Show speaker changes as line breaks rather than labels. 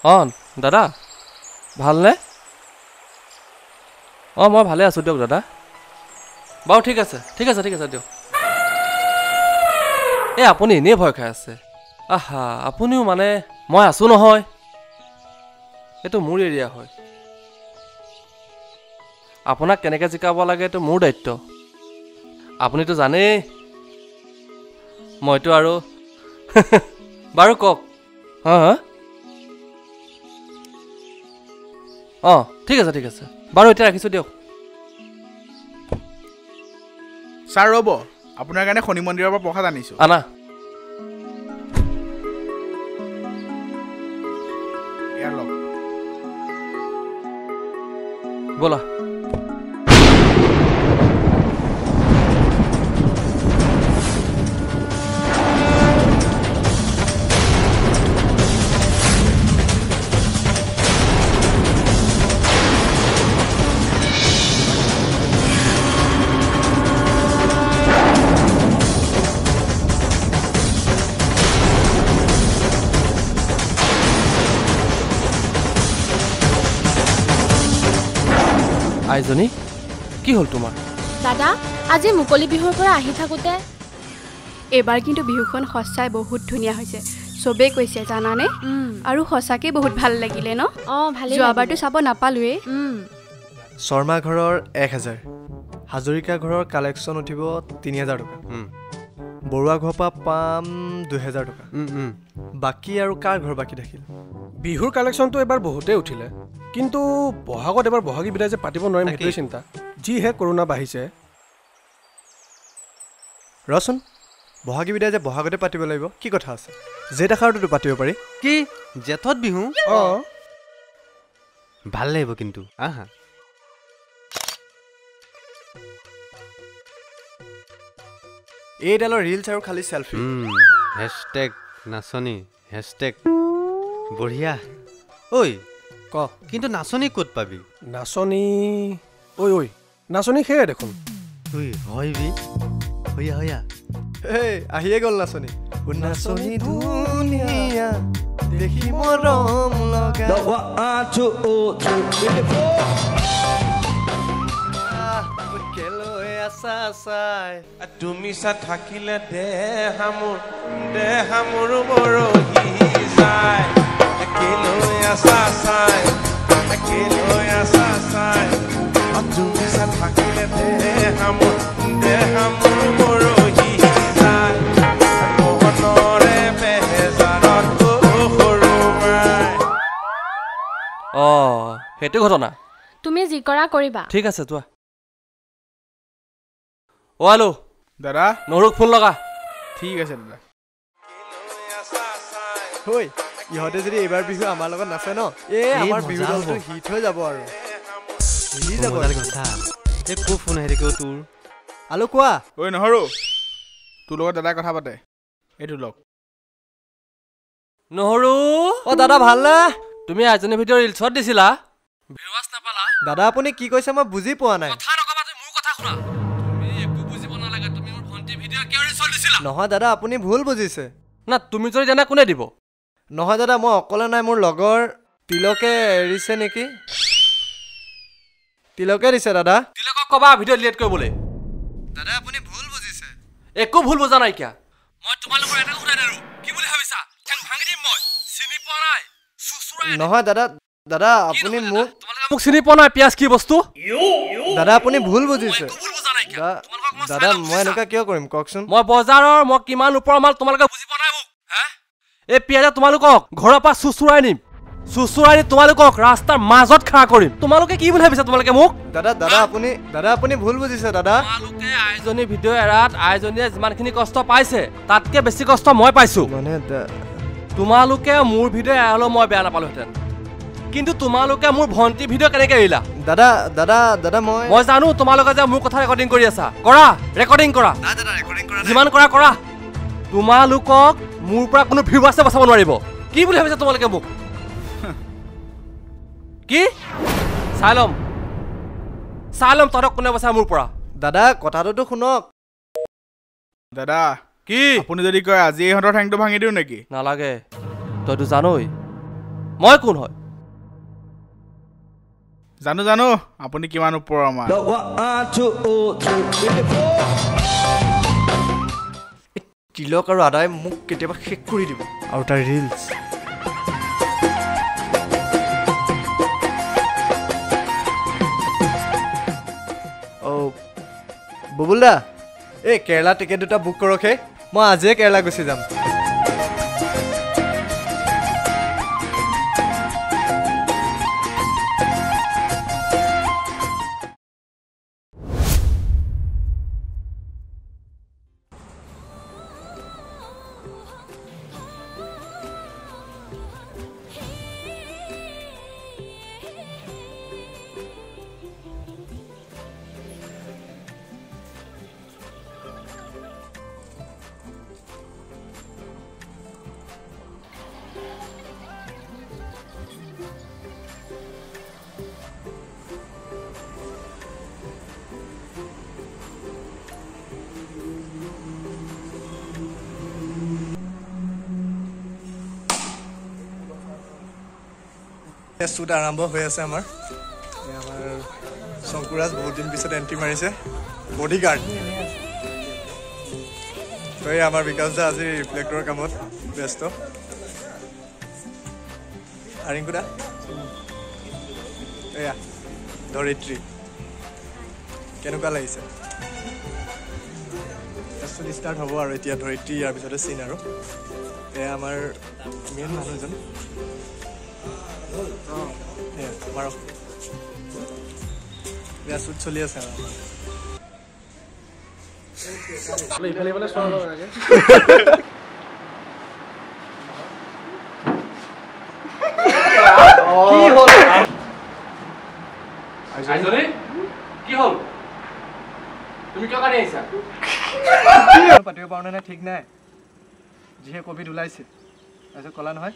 অঁ দাদা ভালনে? অঁ মই ভালে আছোঁ দিয়ক দাদা। বাৰু ঠিক আছে, ঠিক আছে, ঠিক আছে দিয়ক। এই আপুনি এনেই ভয় খাই আছে। আহা, আপুনিও মানে, মই আছোঁ নহয়, এইটো মোৰ এৰিয়া হয়। আপোনাক কেনেকৈ জিকাব লাগে এইটো মোৰ দায়িত্ব, আপুনিতো জানেই। মইতো আৰু বাৰু কওক। হা হা, অঁ ঠিক আছে, ঠিক আছে বাৰু, এতিয়া ৰাখিছোঁ দিয়ক।
ছাৰ ৰ'ব, আপোনাৰ কাৰণে শনি মন্দিৰৰ পৰা প্ৰসাদ আনিছোঁ।
আনা। ব'লা। আইজনী, কি হ'ল তোমাৰ?
দাদা, আজি মুকলি বিহুৰ পৰা আহি থাকোঁতে
এইবাৰ কিন্তু বিহুখন সঁচাই বহুত ধুনীয়া হৈছে, চবেই কৈছে জানানে? আৰু সঁচাকৈ বহুত ভাল লাগিলে ন?
অঁ ভালেই।
যোৱাবাৰটো চাব নাপালোৱেই।
শৰ্মা ঘৰৰ 1000, হাজৰিকা ঘৰৰ কালেকশ্যন উঠিব 3000 টকা, বৰুৱা ঘৰৰ পৰা পাম 2000 টকা। বাকী আৰু কাৰ ঘৰ বাকী থাকিল?
বিহুৰ কালেকশ্যনটো এবাৰ বহুতেই উঠিলে, কিন্তু বহাগত এবাৰ বহাগী বিদায় যে পাতিব নোৱাৰিম সেইটোৱে চিন্তা, যিহে কৰোণা বাঢ়িছে।
ৰচোন, বহাগী বিদায় যে বহাগতে পাতিব লাগিব কি কথা আছে? জেঠ আষাৰটোতো পাতিব পাৰি।
কি জেঠত বিহু?
অঁ
ভাল লাগিব কিন্তু। আহা,
এইডালৰ ৰিলছ আৰু খালি চেলফি।
হেছটেগ নাচনী, হেছটেগ বঢ়িয়া। ঐ
ক,
কিন্তু নাচনী ক'ত পাবি?
নাচনী? ঐ ঐ, নাচনী সেয়ে দেখোন।
ঐ হয় বি, হয়া হয়া।
এই আহিয়ে গ'ল নাচনী। নাচনী ধুনীয়া দেখি মৰম লগা, কেলৈ আছা চাই?
তুমি চা থাকিলে দেহা মোৰ, দেহা মোৰ মৰহি যায়। কেলৈ আছা চাই, কেলৈ আছা চাই? তুমি চা থাকিলে দেহা মোৰ, দেহা মোৰ মৰহি যায়। মোহনৰে বেজাৰত সৰু মাই।
অঁ সেইটো ঘটনা।
তুমি যি কৰা কৰিবা।
ঠিক আছে যোৱা। অ' আলু
দাদা,
নহৰুক ফোন লগা।
ঠিক আছে দাদা।
ঐ, ইহঁতে যদি এইবাৰ বিহু আমাৰ লগত নাচে ন, এই আমাৰ বিহু দলটো হিট হৈ যাব আৰু।
ফোন আহি থাকিব তোৰ।
আলু কোৱা।
ঐ নহৰু, তোৰ লগত দাদাই কথা পাতে, এইটো লগ।
নহৰু।
অ দাদা ভালনে?
তুমি আইজনী ভিডিঅ' ৰিলছত দিছিলা, ভিউৱাৰ্ছ নাপালা।
দাদা আপুনি কি কৈছে মই বুজি পোৱা নাই।
কথা নকবা, তুমি মোৰ কথা শুনা। তুমি একো বুজিব নালাগে, তুমি মোৰ ভণ্টি ভিডিঅ' কিয় ৰিলছত দিছিলা?
নহয় দাদা, আপুনি ভুল বুজিছে।
না তুমি যদি জানা কোনে দিব?
নহয় দাদা, মই অকলে নাই, মোৰ লগৰ তিলকে এৰিছে নেকি? তিলকে দিছে দাদা।
তিলকক কবা ভিডিঅ' ডিলিট কৰিবলৈ।
দাদা আপুনি ভুল বুজিছে।
একো ভুল বুজা নাইকিয়া। মই তোমালোকৰ এটা সোধাই নেৰো, কি বুলি ভাবিছা? ঠেং ভাঙি দিম মই। চিনি পোৱা নাই? চুচুৰাই।
নহয় দাদা, দাদা আপুনি মোক,
তোমালোকে মোক চিনি পোৱা নাই? পিঁয়াজ কি বস্তু?
দাদা আপুনি ভুল বুজিছে।
ভুল বুজা নাইকিয়া।
দাদা মই এনেকুৱা কিয় কৰিম কওকচোন?
মই বজাৰৰ, মই কিমান ওপৰৰ মাল, তোমালোকে বুজি পোৱা নাই মোক? হা, এই পিঁয়াজে তোমালোকক ঘৰৰ পৰা চুচুৰাই নিম, চুচুৰাই নি তোমালোকক ৰাস্তাৰ মাজত খাৰা কৰিম। তোমালোকে কি বুলি ভাবিছা তোমালোকে মোক?
দাদা, দাদা আপুনি, দাদা আপুনি ভুল বুজিছে দাদা।
তোমালোকে আইজনী ভিডিঅ' এৰাত আইজনীয়ে যিমানখিনি কষ্ট পাইছে, তাতকে বেছি কষ্ট মই পাইছোঁ।
মানে
তোমালোকে মোৰ ভিডিঅ' এৰা হ'লেও মই বেয়া নাপালোহেঁতেন, কিন্তু তোমালোকে মোৰ ভণ্টি ভিডিঅ' কেনেকৈ এৰিলা?
দাদা, দাদা, দাদা মই
জানো তোমালোকে যে মোৰ কথা ৰেকৰ্ডিং কৰি আছা। কৰা ৰেকৰ্ডিং কৰা, যিমান কৰা কৰা। তোমালোকক মোৰ পৰা কোনো ভিউৱাৰ্ছে বচাব নোৱাৰিব। কি বুলি ভাবিছা তোমালোকে মোক? কি চাই ল'ম, চাই ল'ম তহঁতক কোনে বচাই মোৰ পৰা।
দাদা কথাটোতো শুনক।
দাদা
কি
আপুনি যদি কয় আজি ইহঁতৰ ঠেংটো ভাঙি দিওঁ নেকি?
নালাগে, তইতো জানই মই কোন হয়
জানো জানো আপুনি কিমান ওপৰৰ মাল।
তিলক আৰু আদাই মোক কেতিয়াবা শেষ কৰি দিব। আৰু তাৰ ৰিলছ অ' বুবুল দা, এই কেৰেলা টিকেট দুটা বুক কৰক হে, মই আজিয়ে কেৰেলা গুচি যাম। শ্বুট আৰম্ভ হৈ আছে আমাৰ। আমাৰ শংকুৰাজ বহুত দিন পিছত এণ্ট্ৰি মাৰিছে, বডিগাৰ্ড। তো এই আমাৰ বিকাশ দা আজি ৰিফ্লেক্টৰৰ কামত ব্যস্ত। ৰিংকু দা, এয়া ধৰিত্ৰী, কেনেকুৱা লাগিছে? শ্বুট ষ্টাৰ্ট হ'ব আৰু এতিয়া ধৰিত্ৰী, ইয়াৰ পিছতে চিন। আৰু এয়া আমাৰ মেইন মানুহজন। শ্বুট চলি আছে।
কি হ'ল? তুমি কিয় কান্দি আহিছা?
পাতিব পাৰোঁ নে নাই ঠিক নাই, যিহে কভিড ওলাইছে। তাৰপিছত ক'লা নহয়